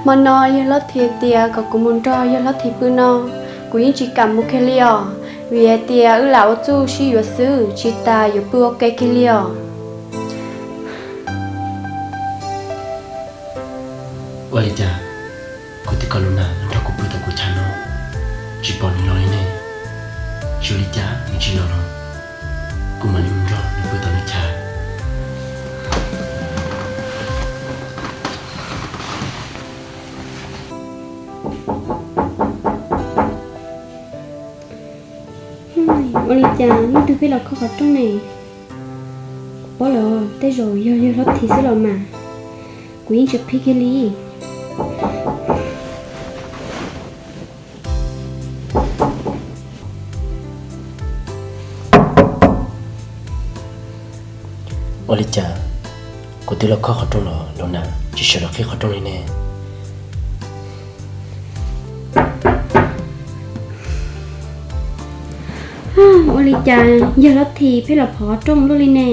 Hmo no yawg Hlob Thim tias kom kuv mus nrog yawg Hlob Thim pw no, kuv yeej tsis kam mus kiag li os, vim hais tias wb lam ua txuj sib yuav xwb, tsis tas yuav pw ua ke kiag li os. Ua li cas kuv twb kom Lus Nas los nrog kuv pw tom kuv chav no, tsis pom nws los li ne? Tsis ua li cas nws tsis los los, kuv mam li mus nrog nws pw tom nws chav. Ua li cas leej twg pheej los khob qhov rooj ne? Kuv paub lawm, tej zaum yog yawg Hlob Thim xwb los mas, kuv yeej tsis qhib kiag li. Ua li cas kuv twb los khob qhov rooj los Lus Nas tsis sawv los qhib qhov rooj li ne? Ua li cas yawg Hlob Thim pheej los phov qhov rooj luaj li ne?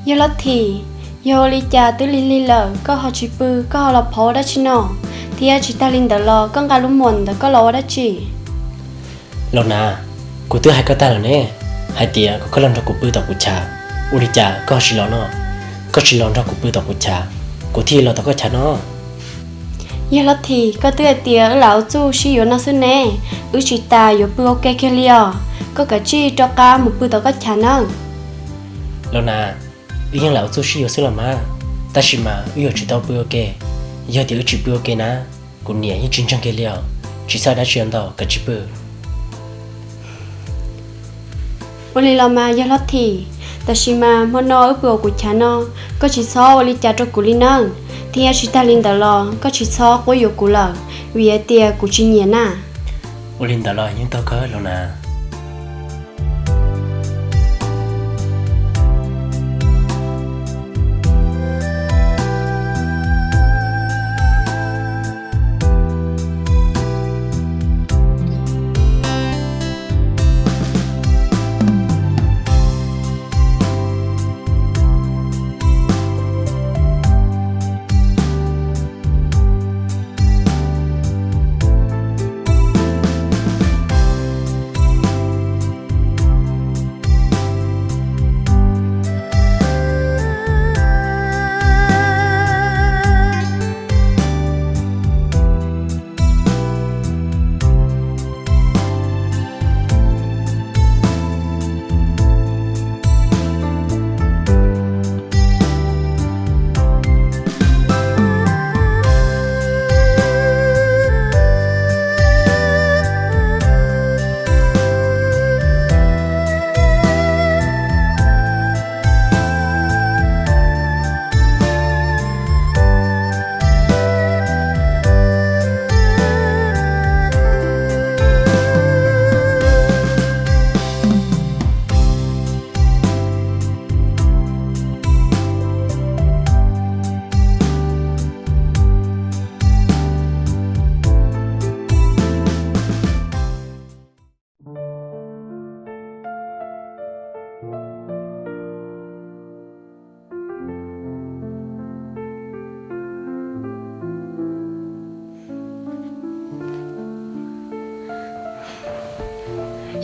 Yawg Hlob Thim, yog ua li cas twb lig lig lawm koj ho tsis pw, koj ho los phov ua dab tsi no? Thiab tsis tag li ntawd los koj nqa lub muam ntawd koj los ua dab tsi? Lus Nas, kuv twb hais koj tag lawm ne, hais tias kom koj los nrog kuv pw tom kuv chav, ua li cas koj ho tsis los no? Koj tsis los nrog kuv pw tom kuv chav, kuv thiaj los tom koj chav no. Yawg Hlob Thim, koj twb hais tias wb lam ua txuj sib yuav no xwb ne, wb tsis tas yuav pw ua ke kiag li os, koj kav tsij rov qab mus pw tom koj chav nawb. Lus Nas, wb yeej lam ua txuj sib yuav xwb los mas, tab sis mas wb yuav tsum tau pw ua ke. Yog tias wb tsis pw ua ke na, kuv niam yeej tsis ntseeg kiag li os. Tsis txhob dab tsi ntau, kav tsij pw. Ua li los mas yawg Hlob Thim, tab sis mas hmo no wb pw hauv kuv chav no, koj tsis txhob ua li cas rau kuv li nawb, thiab tsis tag li ntawd los koj tsis txhob quab yuav kuv lawm, vim hais tias kuv tsis nyiam na. Ua li ntawd los yeej tau kawg Lus Nas.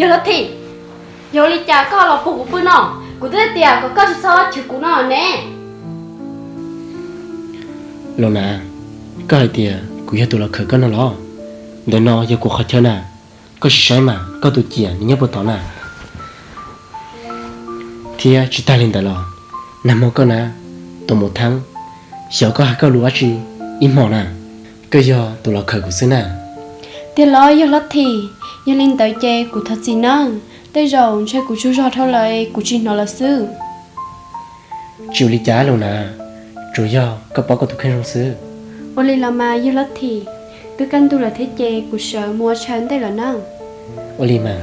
Yawg Hlob Thim, yog ua li cas koj los puag kuv pw no? Kuv twb tias kom koj tsis txhob chwv kuv no ne. Lus Nas, koj hais tias kuv yog tus los khawm koj no los? Ntawm no yog kuv qhov chaw na, koj sim saib mas koj tus ciam nws nyob puag tod na. Thiab tsis tag li ntawd los, nag hmo koj na, tus mus thaab, xyov koj hais koj lus dab tsi ib hmo na, koj yog tus los khawm kuv xwb na. Tiag los yawg Hlob Thim, yog li ntawd ces kuv thov txim nawb, tej zaum ntshe kuv tsaug zog dhau lawm kuv tsis hnov lawm xwb. Tsis ua li cas Lus Nas, tsuas yog koj paub koj tus kheej zoo xwb. Ua li los mas yawg Hlob Thim, twb kaj ntug lawm thiab ces kuv sawv mus ua tshaw ntej lawm nawb. Ua li mas.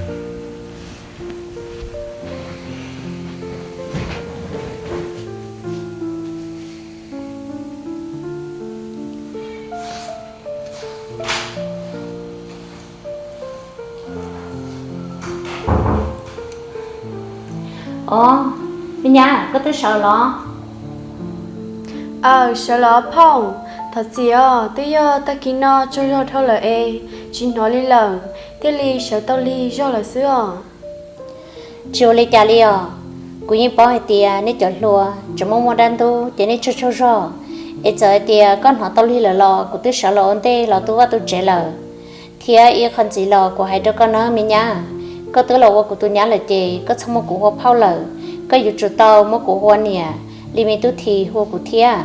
Os, me nyab, koj twb sawv los? Aw, sawv los phauj. Thov txim os, twb yog tag kis no tsaug zog dhau lawm es tsis hnov li lawm, thiaj li sawv tau lig zog lawm xwb os. Tsis ua li cas li os. Kuv yeej paub hais tias nej cov hluas tseem muaj muaj dab ntub ces nej tsaug tsaug zog. Es txawm hais tias koj hnov tau lig lawm los kuv twb sawv los ua ntej los tu vaj tu tsev lawm. Thiab ib qho ntxiv los kuv hais rau koj nawb me nyab, koj twb los ua kuv tus nyab lawm ces koj txhob muab kuv hu ua phauj lawm, koj yuav tsum tau muab kuv hu ua niam li me tub Thim hu kuv thiab.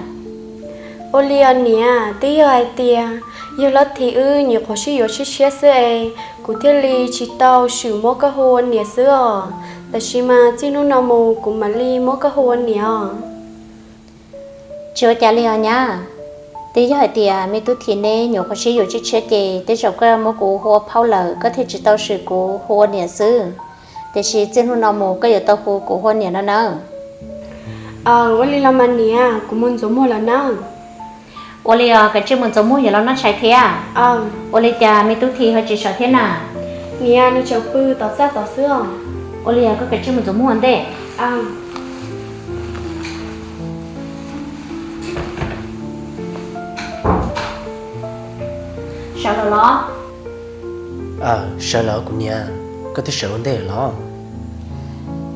Ua li os niam, twb yog hais tias yawg Hlob Thim wb nyuam qhuav sib yuav tshiab tshiab xwb es kuv thiaj li tsis tau swm muab koj hu ua niam xwb os. Tab sis mas txij hnub no mus kuv mam li muab koj hu ua niam os. Tsis ua cas li os nyab. Twb yog hais tias me tub Thim neb nyuam qhuav sib yuav tshiab tshiab ces tej zaum koj muab kuv hu ua phauj lawm koj thiaj tsis tau swm kuv hu ua niam xwb. Tiam sis txij hnub no mus koj yuav tau hu kuv hu ua niam no nawb. Ua li los mas niam, kuv mus ntxuav muag lawm nawb. Ua li os, koj cia li mus ntxuav muag yuav los noj tshais thiab. Ua li cas me tub Thim ho tsis sawv thiab na? Niam, nws tseem pw tom txaj tod xwb os. Ua li os, koj cia li mus ntxuav muag ntej. Sawv los los? Sawv los kuv niam, koj twb sawv ua ntej los?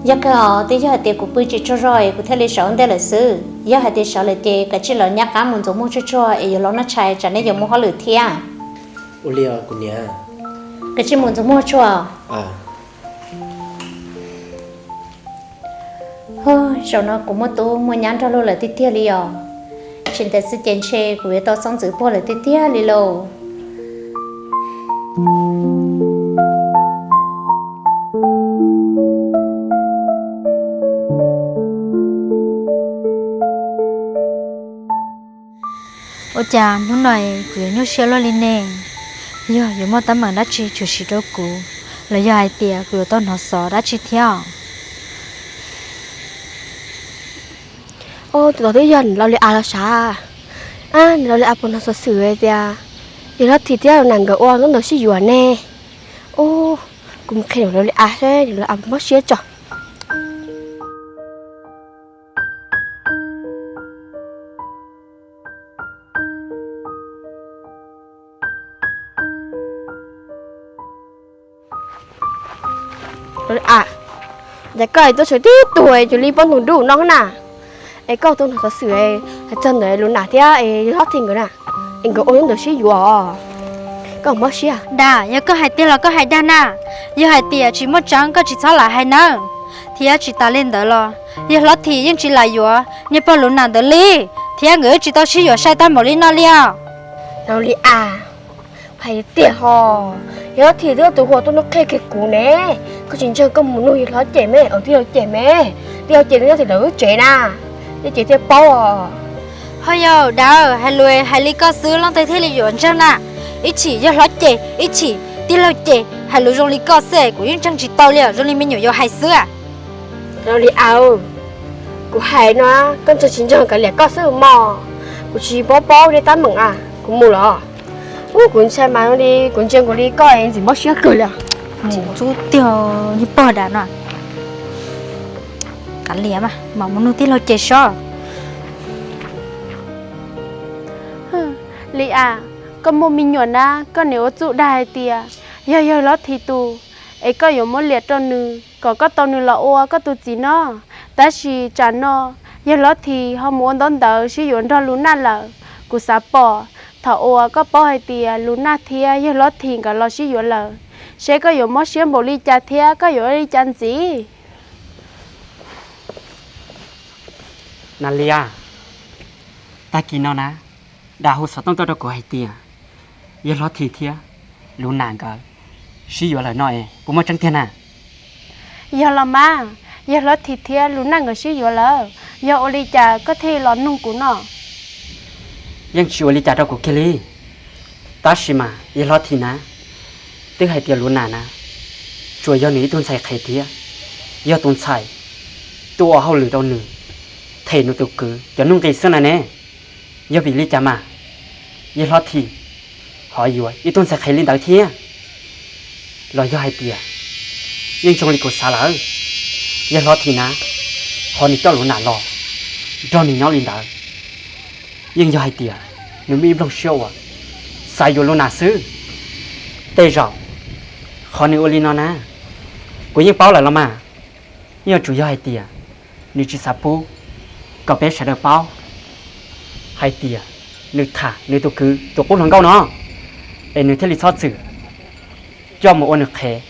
Yog kawg os, twb yog hais tias kuv pw tsis tsaug zog es kuv thiaj li sawv ua ntej lawm xwb. Yog hais tias sawv lawm ces koj cia li los nyab qab mus ntxuav muag tsuag tsuag es yuav los noj tshais tsam nej yuav mus hauj lwm thiab. Ua li os kuv niam. Koj cia li mus ntxuav muag tsuag. Zaum no kuv muaj tub muaj nyab nrog luag lawm tiag tiag li os. Tsis ntev xwb ces ntshe kuv yuav tau txhob ntxwv puag lawm tiag tiag li lauj. Ua cas hnub no kuv yuav nyuaj siab luaj li ne? Yog yuav muaj teeb meem dab tsi tshwm sim rau kuv, los yog hais tias kuv yuav tau hnov xov dab tsi thiab? Tus tod twb yog niam laus Lis As los sav. Niam laus Lis As puas hnov xov xwm hais tias yawg Hlob Thim thiab Lus Nas nkawd ua nkauj ntawd sib yuav ne? Kuv mus qhia niam laus Lis As seb niam laus Lis As puas mob siab tso. Ces koj tuaj tshuav tib tug cuag li poj ntxoog dub no na, es koj tuaj hnov xov xwm hais txog ntawm Lus Nas thiab yawg Hlob Thim nkawd na, es nkawd ua lub ntawd sib yuav, koj mob siab. Dam, yog koj hais tiag los koj hais dag na. Yog hais tias tsis muaj tseeb koj tsis txhob lam hais nawb. Thiab tsis tas li ntawd los yawg Hlob Thim yeej tsis lam yuav niag pog Lus Nas ntawd li, thiab nkawd tsis tau sib yuav sai tag npaum li no li os. Laus Lis As, hais tiag ho, yawg Hlob Thim twb yog tus hu tuaj hnub qhia kiag kuv ne, koj tsis ntseeg koj mus nug yawg Hlob Cem me, tij laug Cem me, tij laug Cem nyob tim lawv lub tsev na, yawg Cem thiaj paub os. Ho yog dam, hais lus hais li koj xwb leej twg thiaj li yuav ntseeg na? Ib chim yawg Hlob Cem, ib chim tij laug Cem, hais lus zoo li koj xwb kuv yeej ntseeg tsis tau li os, zoo li me nyuam yaus hais xwb. Laus Lis As, kuv hais no koj ntseeg tsis ntseeg kav liam koj xwb mog, kuv tsis paub paub deb tab meem a, kuv mus los. Ub, kuv ntshai mas li kuv ntsia nkaus li koj ntxim mob siab kawg li. Mus xub tiag, niag pog dam no. Kav liam mas, mam mus nug tij laug Cem sob. Lis As, koj muaj me nyuam na, koj niam ua txuj dag hais tias yog yawg Hlob Thim tus, es koj yuav muab liam rau nws kom koj tau nws los ua koj tus txiv no. Tab sis tsam no yawg Hlob Thim ho mus ua ntaub ntawv sib yuav nrog Lus Naj lawm. Kuv xav pom thaum uas koj paub hais tias Lus Naj thiab yawg Hlob Thim nkawd los sib yuav lawm, seb koj yuav mob siab npaum li cas thiab koj yuav ua li cas ntxiv. Nas Lis As, tag kis no na, dam hu xov tooj tuaj rau kuv hais tias yawg Hlob Thim thiab Lus Naj nkawd sib yuav lawm no es puas muaj tseeb tiag na? Yog los mas, yawg Hlob Thim thiab Lus Naj nkawd sib yuav lawm, yog ua li cas koj thiaj los nug kuv no? Yeej tsis ua li cas rau kuv kiag li. Tab sis mas yawg Hlob Thim na, twb hais tias Lus Naj na, tsuas yog nws ib tug ntxhais qhev thiab yog tus ntxhais tuaj ua hauj lwm rau nws, them nws tus kwv cov nuj nqis xwb na ne. Yog vim li cas mas yawg Hlob Thim Ho yuav ib tug ntxhais qhev li ntawd thiab, los yog hais tias yeej zoo li kuv xav lawm, yawg Hlob Thim na, qhov nws coj Lus Nam los nrog nws nyob li ntawd, yeej yog hais tias nws muaj ib nplooj siab uas xav yuav Lus Nam xwb. Tej zaum qhov nws ua li no na, kuv yeej paub lawm los mas, yeej yuav tsum yog hais tias nws tsis xav pub kom peb sawv daws paub hais tias nws tham nws tus kwv tus qub hluas nkauj no, es nws thiaj li txhob txwm coj mus ua nws qhev,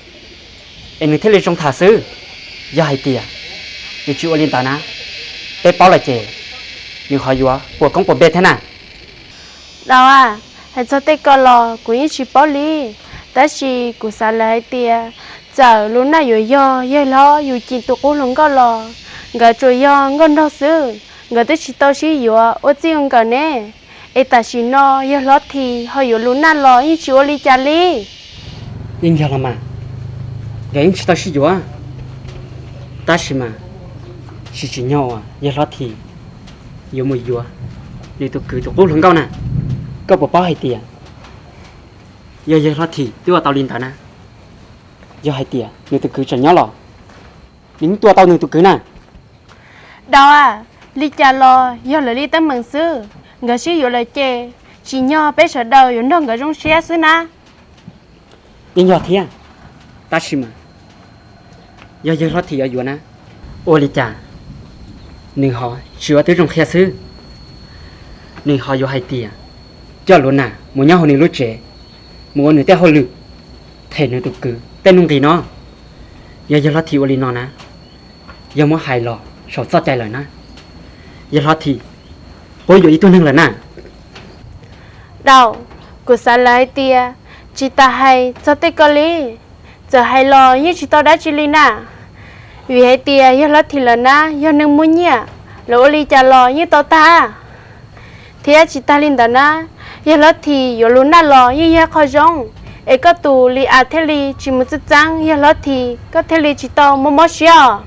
es nws thiaj li zoo tham xwb. Yog hais tias nws tsis ua li ntawd na, peb paub lawm ces nws ho yuav puas koob puas npe thiab na. Daus a, hais txog tej ko los kuv yeej tsis paub li, tab sis kuv xav lawm hais tias txawm Lus Nam yuav yog yawg hlob Yus Cim tus qub hluas nkauj los nkawd tsuas yog nkauj nraug xwb, nkawd twb tsis tau sib yuav ua txij ua nkawm ne. Es tam sim no yawg Hlob Thim ho yuav Lus Nam los yeej tsis ua li cas li. Yeej yog los mas, nkawd yeej tsis tau sib yuav, tab sis mas tsis tsim nyog uas yawg Hlob Thim yuav mus yuav nws tus kwv tus qub hluas nkauj na. Koj puas paub hais tias yog yawg Hlob Thim twb ua tau li ntawd na, yog hais tias nws tus kwv tseem nyob los nws yeej tua tau nws tus kwv na. Daus a, li cas los yog lawv li teeb meem xwb, nkawd sib yuav lawm ces tsim nyog peb sawv daws yuav nrog nkawd zoo siab xwb na. Yeej yog thiab, tab sis mas yog yawg Hlob Thim yuav yuav na, ua li cas nws ho tsis ua tib zoo qhia xwb, nws ho yuav hais tias coj Lus Nam mus nyob hauv nws lub tsev, mus ua nws tej hauj lwm, them nws tus kwv tej nuj nqis no. Yog yawg Hlob Thim ua li no na, yog muab hais los saum txoj cai lawm na, yawg Hlob Thim quab yuav ib tug neeg lawm na. Daus, kuv xav lawm hais tias tsis tas hais txog tej ko li, txawm hais los yeej tsis tau dab tsi li na. Vim hais tias yawg Hlob Thim lawm na yog neeg muaj nyiaj, lawv ua li cas los yeej tau tag. Thiab tsis tas li ntawd na, yawg Hlob Thim yuav Lus Nam los yeej yog qhov zoo, es koj tus Lis As thiaj li tsis mus txeeb txeeb yawg Hlob Thim, koj thiaj li tsis tau mob mob siab os.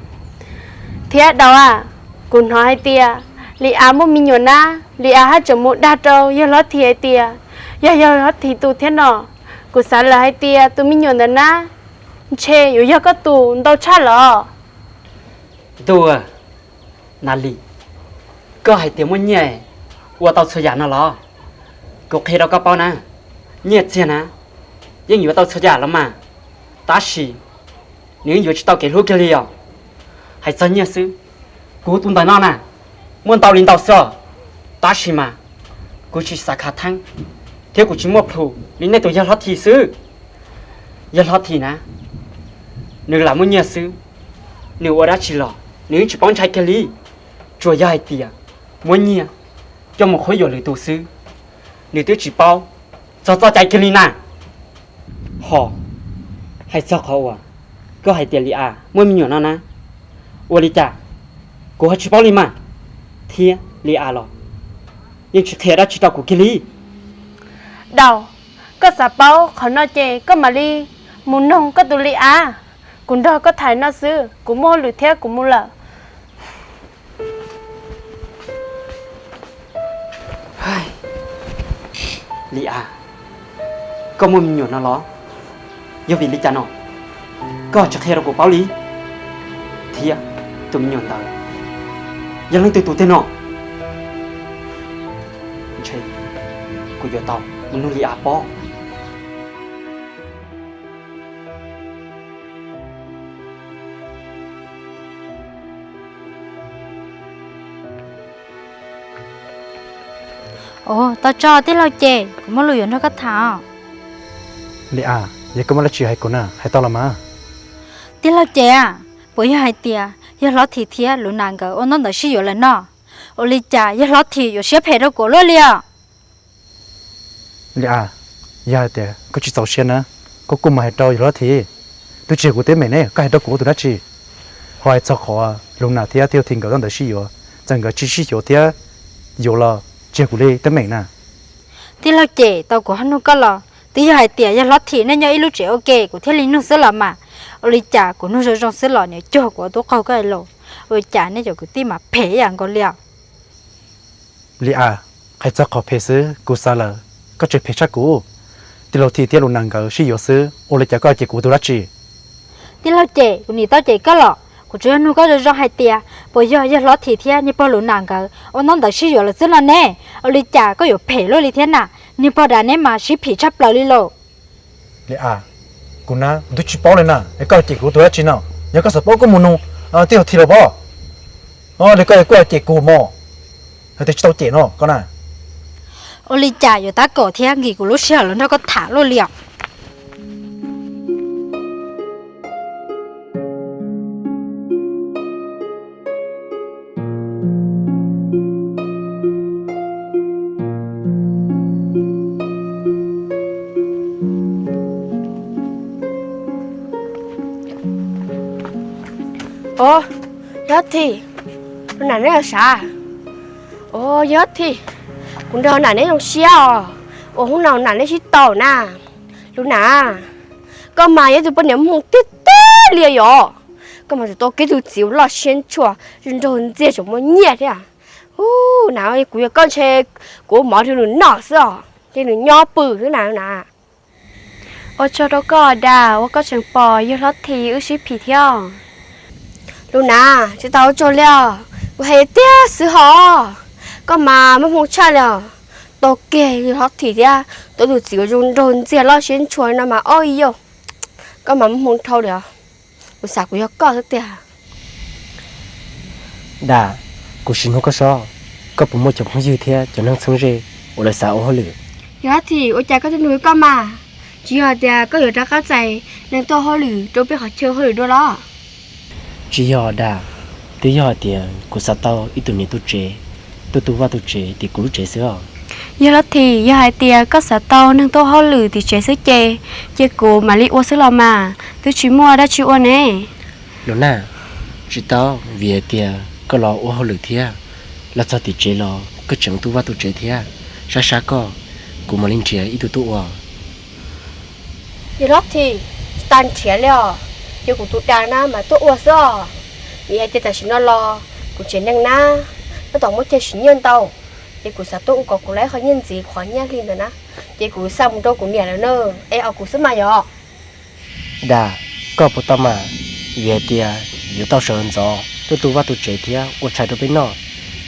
Thiab Daus a, kuv hnov hais tias Lis As muaj me nyuam na, Lis As haj tseem mus dag rau yawg Hlob Thim hais tias yog yawg Hlob Thim tus thiab no. Kuv xav lawm hais tias tus me nyuam ntawd na, ntshe yuav yog koj tus ntau tshaj los. Ntuj, Nas Lis, koj hais tias muaj nyiaj ua tau txhua yam no los? Kuv qhia rau koj paub na, nyiaj txiag na yeej yuav tau txhua yam los mas, tab sis nws yeej yuav tsis tau kev hlub kiag li os. Hais txog nyiaj xwb, kuv tus ntawm no na, muaj ntau li ntau xwb os, tab sis mas kuv tsis xav khav theeb, thiab kuv tsis muaj plhus li nej tus yawg Hlob Thim xwb. Yawg Hlob Thim na, nws lam muaj nyiaj xwb, nws ua dab tsi los nws yeej tsis paub ntshai kiag li. Tsuas yog hais tias muab nyiaj coj mus qhuab yuam lwm tus xwb, nws twb tsis paub txog txoj cai kiag li na. Ho hais txog qhov uas koj hais tias Lis As muaj me nyuam no na, ua li cas kuv ho tsis paub li mas, thiab Lis As los yeej tsis qhia dab tsi rau kuv kiag li. Daus, koj xav paub qhov no ces koj mam li mus noog koj tus Lis As. Kuv nrog koj tham no xwb, kuv muaj hauj lwm thiab, kuv mus lawm. Lis As, koj muaj me nyuam no los yog vim li cas no? Koj tsis qhia rau kuv paub li. Thiab tus me nyuam ntawd yog leej twg tus tiag no? Ntshe kuv yuav tau mus nug Lis As pob. Ua, tau tso tij laug Ces, kuv muaj lus yuav nrog koj tham os. Lis As, yog koj muaj dab tsi hais kuv na, hais tau los mas. Tij laug Ces a, puas yog hais tias yawg Hlob Thim thiab Lus Nas nkawd ua ntaub ntawv sib yuav lawm no? Ua li cas yawg Hlob Thim yuav siab phem rau kuv luaj li os? Lis As, yog hais tias koj tsis txaus siab na, koj kuj mus hais rau yawg Hlob Thim. Twb tsis yog kuv teeb meem ne, koj hais rau kuv ua tus dab tsi? Ho hais txog qhov Lus Nas thiab tij laug Thim nkawd ntaub ntawv sib yuav, txawm nkawd tsis sib yuav thiab yuav los tsis yog kuv li teeb meem na. Tij laug Ces, tau kuv ho nug koj los twb yog hais tias yawg Hlob Thim nej nyob ib lub tsev ua ke kuv thiaj li nug xwb los mas. Ua li cas kuv nug zoo zoo xwb los nws cuag kuv ua tub qaug koj los? Ua li cas nej cov kwv tij mas phem ib yam nkaus li os? Lis As, hais txog qhov phem xwb kuv xav lawm, koj tseem phem tshaj kuv. Tij laug Thim thiab Lus Nas nkawd sib yuav xwb, ua li cas koj cem kuv tus dab tsi? Tij laug Cem, kuv nim tau cem koj los? Kuv tsuas yog nug koj zoo zoo hais tias puas yog yawg Hlob Thim thiab niag pog Lus Nas nkawd ua ntaub ntawv sib yuav lawm xwb no ne. Ua li cas koj yuav phem luaj li thiab na? Niag pog dav neb mas sib phim tshaj plaws li lauj. Li a, kuv na, kuv twb tsis paub li na, es koj cem kuv tus dab tsi no? Yog koj xav paub koj mus nug tij laug Thim los pab. Li koj, koj cem kuv mog, hais tias tsis tau cem no koj na. Ua li cas yuav tab kaum thiab nkim kuv lub sij hawm los nrog koj tham luaj li os? Os, yog Thim, Lus Nas neb yog sav? Os, yog Thim, kuv nrog Lus Nas neb zoo siab os, ua hnub no Lus Nas neb sib tau na. Lus Nas, koj mas yog tus poj niam muaj hmoo tiag tiag li yom. Koj mas tseem tau kev tus txiv uas loj siab ntshua, zoo nraug ntxiag tseem muaj nyiaj thiab. Ub, Lus Nas, kuv yog koj ntshe kuv ua mov rau nws noj xwb os, ces nws nyob pw xwb na Lus Nas. Ua tsaug rau koj Dag uas koj tseem pom yawg Hlob Thim wb sib phim thiab. Lus Nas, tsis tau ua tsaug li os, kuv hais tiag xwb hos. Koj mas muaj hmoo tshaj li os. Tau kiag yawg Hlob Thim thiab tau tus txiv uas zoo nraug ntxiag loj siab ntshua no mas ob yog, koj mas muaj hmoo dhau li os. Kuv xav kuv yog koj xwb tiag. Dag, kuv sim nug koj sob, koj puas muaj cov phooj ywg thiab cov neeg txheeb ze uas lawv xav ua hauj lwm? Yawg Hlob Thim, ua cas koj tuaj nug koj mas? Tsis yog tias koj yuav rov qab txais neeg tuaj hauj lwm rau peb qhov chaw hauj lwm dua los? Tsis yog Dag, twb yog hais tias kuv xav tau ib tug niam tug tsev tuaj tu vaj tu tsev tim kuv lub tsev xwb os. Yawg Hlob Thim, yog hais tias koj xav tau neeg tuaj hauj lwm tim tsev xwb ces, ces kuv mam li ua xwb los mas, twb tsis muaj dab tsi ua ne. Lus Nas, tsis tau, vim hais tias koj los ua hauj lwm thiab, los txog tim tsev los koj tseem tu vaj tu tsev thiab, sab sab koj, kuv mam li nrhiav ib tug tuaj ua. Yawg Hlob Thim, tsis tas nrhiav li os, yog kuv tus dag na mas tuaj ua xwb os. Vim hais tias tam sim no los kuv tsev neeg na, tab tom muaj chaw siv nyiaj ntau, ces kuv xav tuaj ua kom kuv lawv qhov nyiaj ntxiv kuv qhov nyiaj hli ntawd na, ces kuv xa mus rau kuv niam lawm na, es os kuv xwb mas yog. Dag, koj puas tau mas, vim hais tias yuav tau sawv ntxov tuaj tu vaj tu tsev thiab ua tshais rau peb noj,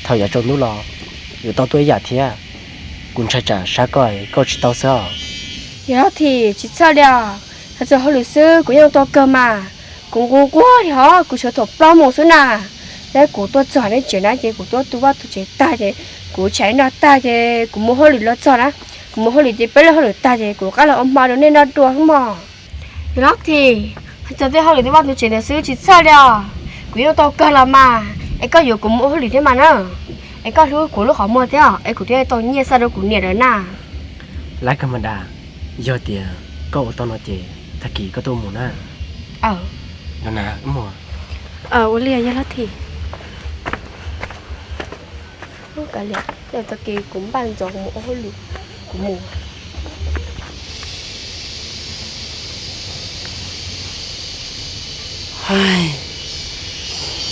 thaum yav tsaus ntuj los yuav tau tuaj ib yam thiab. Kuv ntshai tsam sab koj es koj tsis tau xwb os. Yawg Hlob Thim, tsis txhawj li os, hais txog hauj lwm xwb kuv yeej tau kawg mas. Kuv nquag nquag li hos kuv sawv thaum plaub moos xwb na, thiab kuv tuaj txog neb tsev na ces kuv tuaj tu vaj tu tsev tag ces kuv tshais noj tag ces kuv mus hauj lwm los txog na, kuv mus hauj lwm ces peb lawv hauj lwm tag ces kuv rov qab los ua hmo rau nej noj dua xwb mog. Yawg Hlob Thim, hais txog tej hauj lwm tu vaj tu tsev ntawd xwb tsis txhawj li os, kuv yeej tau kawg los mas, es koj yuav kuv mus ua hauj lwm thiab mas na, es koj hlub kuv lub qhov muag thiab es kuv thiaj tau nyiaj xa rau kuv niam lawm na. Lab kawg mas Dag, yog tias koj ua tau no ces tag kis koj tuaj mus na. Lus Nas, wb mus. Ua li yawg Hlob Thim. Tag kis kuv npaj ntxov kuv mus ua hauj lwm, kuv mus.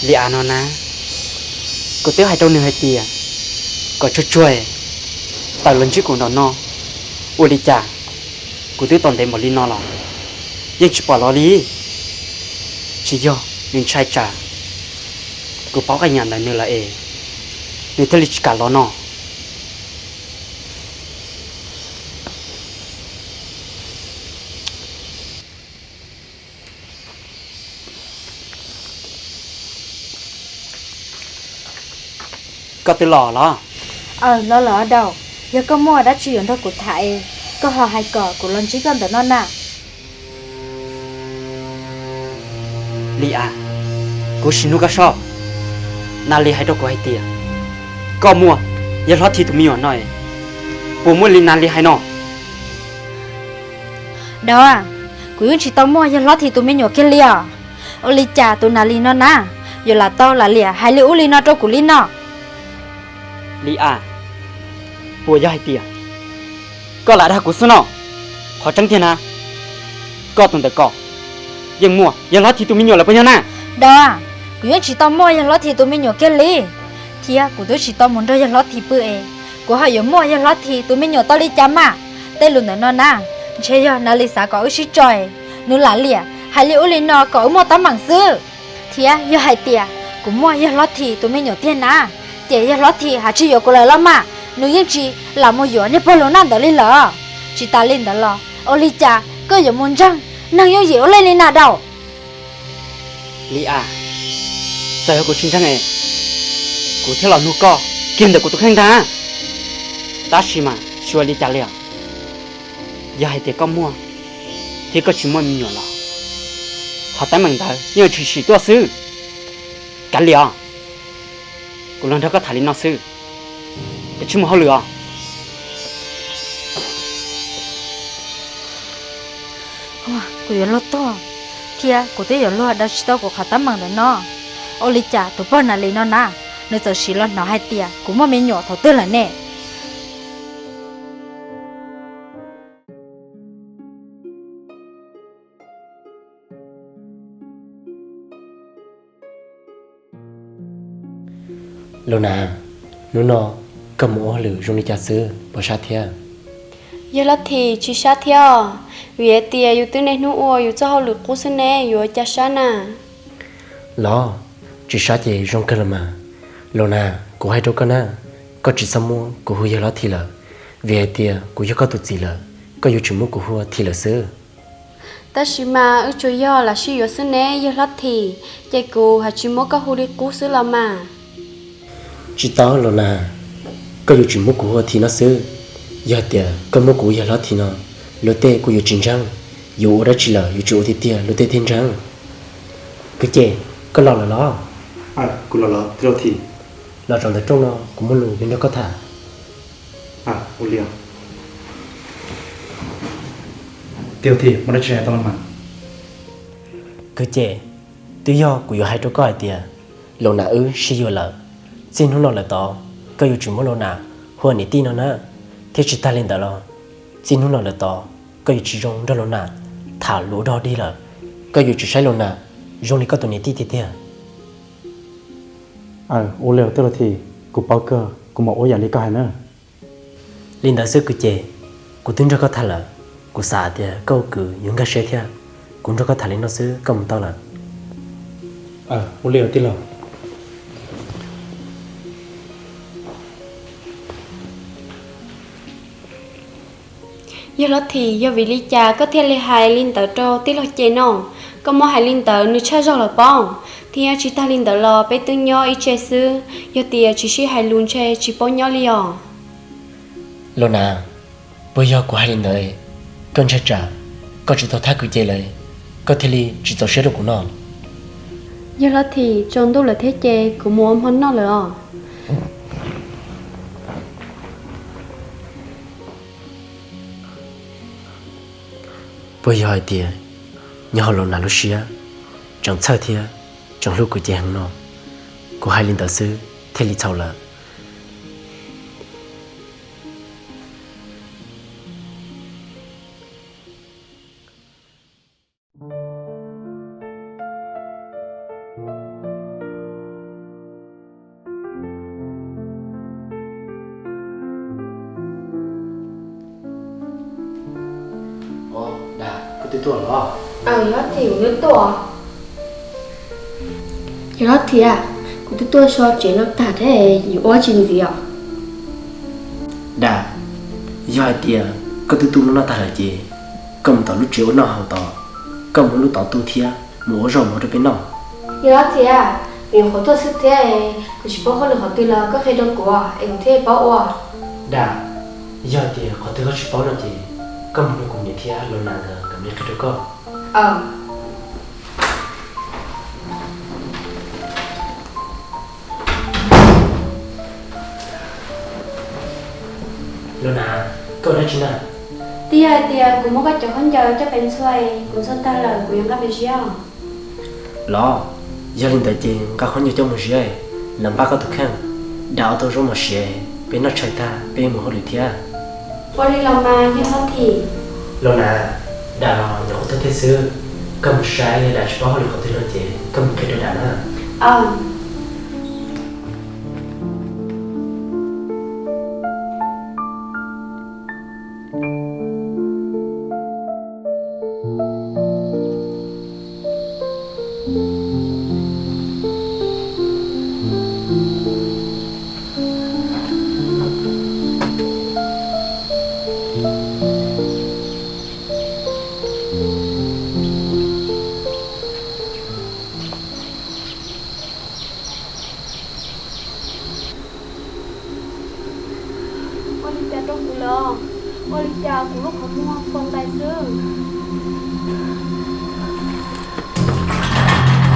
Li av no na, kuv twb hais rau nws hais tias kom tsuag tsuag tawm los ntsib kuv nraum no, ua li cas kuv twb tos ntev npaum li no los yeej tsis pom los li. Tsis yog nws ntshai tsam kuv paub qee yam ntawm nws lawm es nws thiaj li tsis kam los no. Koj twb los los? Aws, los lawm Daus. Yog koj muaj dab tsi yuav nrog kuv tham es koj ho hais kom kuv los ntsib koj ntawm no na. Li av, kuv sim nug koj soj, Nas Lis hais rau kuv hais tias koj muaj yawg Hlob Thim tus me nyuam no es puas muaj li Nas Lis hais no? Daus, kuv yeej tsis tau muaj yawg Hlob Thim tus me nyuam kiag li os. Ua li cas tus Nas Lis no na yuav lam tau lam liam hais li ub li no rau kuv li no? Li av, puas yog hais tias koj lam dag kuv xwb no? Qhov tseeb tiag na, koj tus ntawm ko yeej muaj yawg Hlob Thim tus me nyuam lawm puas yog na? Daus, kuv yeej tsis tau muaj yawg Hlob Thim tus me nyuam kiag li, thiab kuv twb tsis tau mus nrog yawg Hlob Thim pw es kuv ho yuav muaj yawg Hlob Thim tus me nyuam tau li cas mas? Tej lus ntawm no na, Ntshe yog Nas Lis xav kom wb sib tso, nws lam liam hais li ub li no kom wb muaj teeb meem xwb. Thiab yog hais tias kuv muaj Yawg Hlob This tus me nyuam tiag na, ces Yawg Hlob This haj tsis yuav kuv lawm los mas, nws yeej tsis lam mus yuav niag pog Lus Naj ntawd li lawm. Tsis tas li ntawd los ua li cas koj yuav mus ntseeg neeg yooj yim ua luaj li na Daus? Lis As, txawm yog kuv tsis ntseeg es kuv thiaj los nug koj kiag ntawm kuv tus kheej ntag. Tab sis mas tsis ua li cas li os. Yog hais tias koj muaj thiab koj tsis muaj me nyuam los, qhov teeb meem ntawd yeej tshwm sim tuaj xwb. Kav liam os, kuv los nrog koj tham li no xwb, es tsis mus hauj lwm os. Kuv yuav luag tuag thiab kuv twb yuav luag daws tsis tau kuv qhov teeb meem ntawm no. Ua li cas tus pog Nas Lis no na, nws txawm sim los hnov hais tias kuv muaj me nyuam thaum twg lawm ne? Lus Nas, hnub no koj mus ua hauj lwm zoo li cas xwb, puas sab thiab? Yawg Hlob This, tsis sab thiab os, vim hais tias yus twb niaj hnub ua yus txoj hauj lwm qub xwb ne, yuav ua cas sab na. Los, tsis sab ces zoo kawg los mas. Lus Nas, kuv hais rau koj na, koj tsis txhob muab kuv hu Yawg Hlob This lawm, vim hais tias kuv yog koj tus txiv lawm, koj yuav tsum muab kuv hu ua This lawm xwb. Tab sis mas wb tsuas yog lam sib yuav xwb ne Yawg Hlob This, ces kuv haj tsis muab koj hu li qub xwb los mas. Tsis tau Lus Nas, koj yuav tsum muab kuv hu ua This no xwb. Yog tias koj muab kuv hu Yawg Hlob This no, luag tej kuj yuav tsis ntseeg, yuav ua dab tsi lawm yuav tsum ua tiag tiag luag tej thiaj ntseeg. Kwv Ces, koj los lawm los? Kuv los lawm, Tij Laug This. Los tso ntawm rooj no kuv muaj lus yuav nrog koj tham. Tij Laug This, muaj dab tsi hais tau los mas. Kwv Ces, twb yog kuv yuav hais rau koj hais tias, Lus Nas wb sib yuav lawm, txij hnub no lawm tod koj yuav tsum muab Lus Nas hu ua niam tij no na, thiab tsis tag li ntawd los txij hnub no lawm tod koj yuav tsis zoo nrog Lus Nas tham lus dog dig lawm, koj yuav tsum saib Lus Nas zoo li koj tus niam tij tiag tiag. Aws, ua li Tij Laug This, kuv paub kawg, kuv mam ua yam li koj hais na. Li ntawd xwb Kwv Ces, kuv twb nrog koj tham lawm, kuv xav tias koj ua kwv yuav nkag siab thiab. Kuv nrog koj tham li no xwb koj mus tau lawm. Ua li tij laug. Yawg Hlob This, yog vim li cas koj thiaj li hais li ntawd rau tij laug Ces no? Koj muab hais li ntawd nws tshaj zog los pob, thiab tsis tag li ntawd los peb twb nyob ib tse xwb, yog tias tsis sib hais lus ntshe tsis paub nyob li os. Lus Nas, puas yog kuv hais li ntawd, koj ntshai tsam koj tsis tau thab Kwv Ces lawm, koj thiaj li tsis txaus siab rau kuv no? Yawg Hlob This, tsaus ntuj lawm thiab ces kuv mus ua hmo noj lawm os. Puas yog hais tias nyob hauv Lus Nas lub siab tseem txhawj thiab tseem hlub Kwv Ces heev no? Kuv hais li ntawd xwb thiaj li txhaum lawm. Yawg Hlob This, kuv twb tuaj. Yawg Hlob This, kuv twb tuaj so tsev no tag thiab, yuav ua tsi ntxiv os? Dam, yog hais tias koj twb tu lub no tag lawm ces koj mus tom lub tsev ua noj haus tod, koj mus lub tod tu thiab mus ua zaub mov rau peb noj. Yawg Hlob This, vim qhuav tuaj xwb thiab, kuv tsis paub hauj lwm qhov twg los koj qhia rau kuv es kuv thiaj paub ua. Dam, yog hais tias qhov twg koj tsis paub no ces koj mus nrog kuv niam thiab Lus Nas nkawd, nkawd mam li qhia rau koj. Lus Nas, koj ua dab tsi na? Twb yog hais tias kuv muab koj cov khaub ncaws coj pem ntxhua, kuv ntxhua tag lawm kuv yuav nqa pem ziab. Los, yog li ntawd ces nqa khaub ncaws coj mus ziab, los npaj koj tus kheej, dam ua tau zaub mov siav, peb noj tshais tag peb mus hauj lwm thiab. Ua li los mas Yawg Hlob This. Lus Nas, dam los nyuam qhuav tuaj thiab xwb, koj mus saib yog dam tsis paub hauj lwm qhov twg no ces koj mus qhia rau dam na.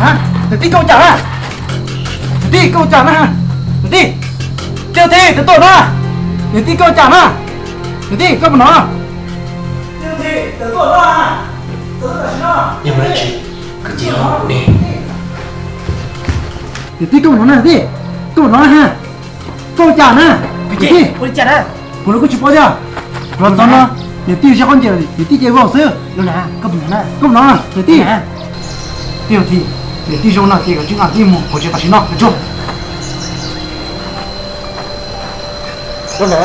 Niam tij, koj ua cas na? Niam tij, koj ua cas na? Niam tij, Tij Laug Thim, tus tuaj na. Niam tij, koj ua cas na? Niam tij, koj puas hnov? Tij Laug Thim, tus tuaj na. Yog dab tsi kwv tij ne? Niam tij, koj puas hnov na? Niam tij, koj puas hnov na? Koj ua cas na? Kwv tij, ua li cas na? Puas los koj tsis paub thiab? Los txog no, niam tij ze khaub ncaws, niam tij ces vau xwb. Los na, koj puas hnov na? Koj puas hnov na niam tij? Tij Laug Thim, niam tij zoo no ces koj tsis nqa tij mus qhov tsev tam sim no, koj tsuag. Los na.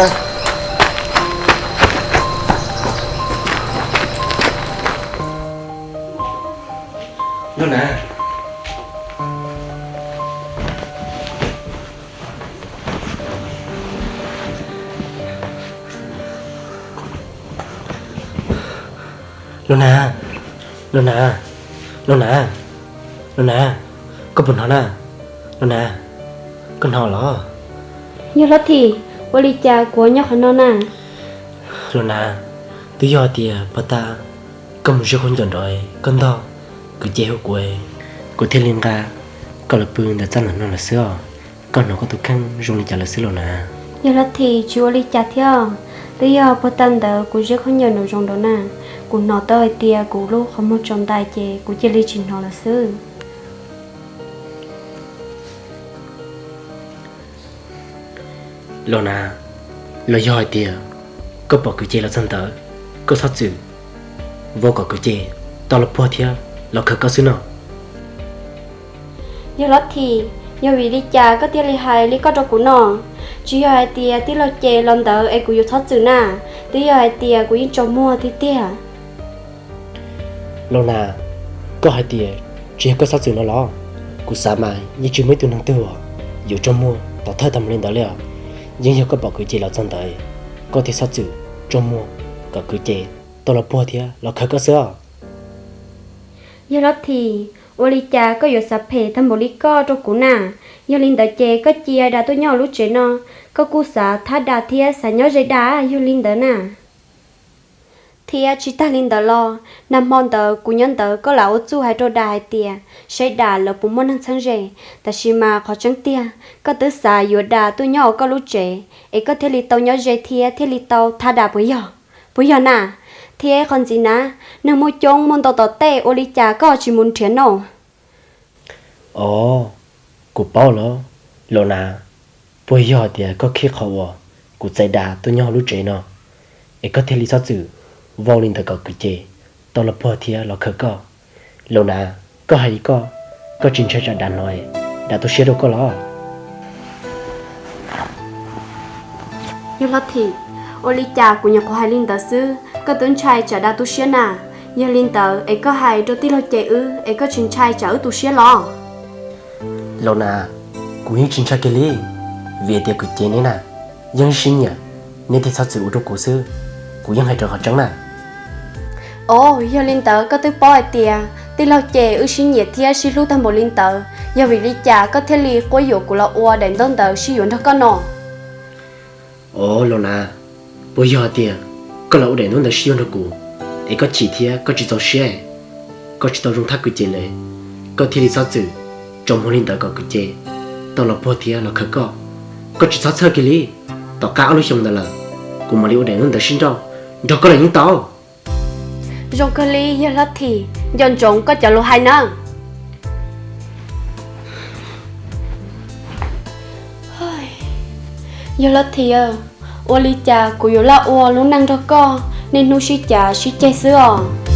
Los na. Los na, los na, los na, los na, koj puas hnov na? Los na, koj hnov los? Yawg Hlob Thim, ua li cas kuv nyob qhov no na? Los na, twb yog hais tias puag ta koj mus ziab khaub ncaws nrov koj ntog kwv Ceg hu kuv, kuv thiaj li nqa koj los pw ntawm txaj ntawm no lawm xwb os. Koj hnov koj tus kheej zoo li cas lawm xwb los na? Yawg Hlob Thim, tsis ua li cas thiab, twb yog puag ta ntawd kuv ziab khaub ncaws nraum zoov nraud na, kuv hnov tau hais tias kuv lub qhov muag tsaus ntais ces kuv cia li tsis hnov lawm xwb. Los na, los yog hais tias koj pom kwv Ceg los txog ntawd, koj txhob txwm vau kom kwv Ceg tau los puag thiab los khaws koj xwb no. Yawg Hlob Thim, yog vim li cas koj thiaj li hais li koj rau kuv no? Tsis yog hais tias tij laug Ces los ntawd es kuv yuav txhob txwm na, twb yog hais tias kuv yeej tsaus muag tiag tiag. Los na, koj hais tias tsis yog koj txhob txwm no los? Kuv xav mas yeej tsis muaj ib tug neeg twg uas yuav tsaus muag tau thawj tag mus li ntawd li os. Yeej yog koj pom kwv Ces los txog ntawd, koj thiaj txhob txwm tsaus muag kom kwv Ces tau los puag thiab los khaws koj xwb os. Yawg Hlob Thim, ua li cas koj yuav xav phem tag npaum li koj rau kuv na? Yog li ntawd ces koj cia das tuaj nyob hauv lub tsev no, koj kuj xav thab das thiab xav nyob ze das yog li ntawd na. Thiab tsis tag li ntawd los, nag hmo ntawd kuv nyob ntawd koj lam ua txuj hais rau das hais tias saib das lawv puas muaj neeg txheeb ze. Tab sis mas qhov tseeb tiag, koj twb xav yuav das tuaj nyob hauv koj lub tsev, es koj thiaj li tau nyob ze thiab thiaj li tau thab das puas yog? Puas yog na? Thiab qhov ntxiv na, neeg muaj coob muaj ntau tom tej, ua li cas koj tsis mus nrhiav no? Os, kuv paub lawm los na. Puas yog tias koj khib qhov uas kuv txais das tuaj nyob hauv lub tsev no, es koj thiaj li txhob txwm vau li ntawd kom kwv Ces tau los puag thiab los khaws koj? Los na, koj hais li koj, koj tsis ntshai tsam das hnov, das tu siab rau koj los? Yawg Hlob Thim, ua li cas kuv nyuam qhuav hais li ntawd xwb, koj twb ntshai tsam das tu siab na? Yog li ntawd es koj hais rau tij laug Ces wb es koj tsis ntshai tsam wb tu siab los? Los na, kuv yeej tsis ntshai kiag li, vim tias kwv Ces neb na, yeej sib nyiam, neb thiaj txhob txwm ua rau kuv xwb. Kuv yeej hais raws qhov tseeb na. Os, yog li ntawd koj twb paub hais tias tij laug Ces wb sib nyiam thiab sib hlub tag npaum li ntawd, yog vim li cas koj thiaj li quab yuam kuv los ua daim ntaub ntawv sib yuav nrog koj no? Os los na, puas yog hais tias koj los ua daim ntaub ntawv sib yuav nrog kuv, es koj chim thiab koj tsis txaus siab, koj tsis tau zoo thab kwv Ces li, koj thiaj li txhob txwm tsaus muag li ntawd kom kwv Ces tau los puag thiab los khaws koj? Koj tsis txhob txhawj kiag li, tom qab ob lub xyoo ntawd lawm, kuv mam li ua daim ntaub ntawv sib nrauj nrog koj los yeej tau. Zoo kawg li yawg Hlob Thim, nco ntsoov koj cov lus hais nawb. Yawg Hlob Thim, ua li cas kuv yuav laj ua lub neej nrog koj niaj hnub sib cav sib ceg xwb os?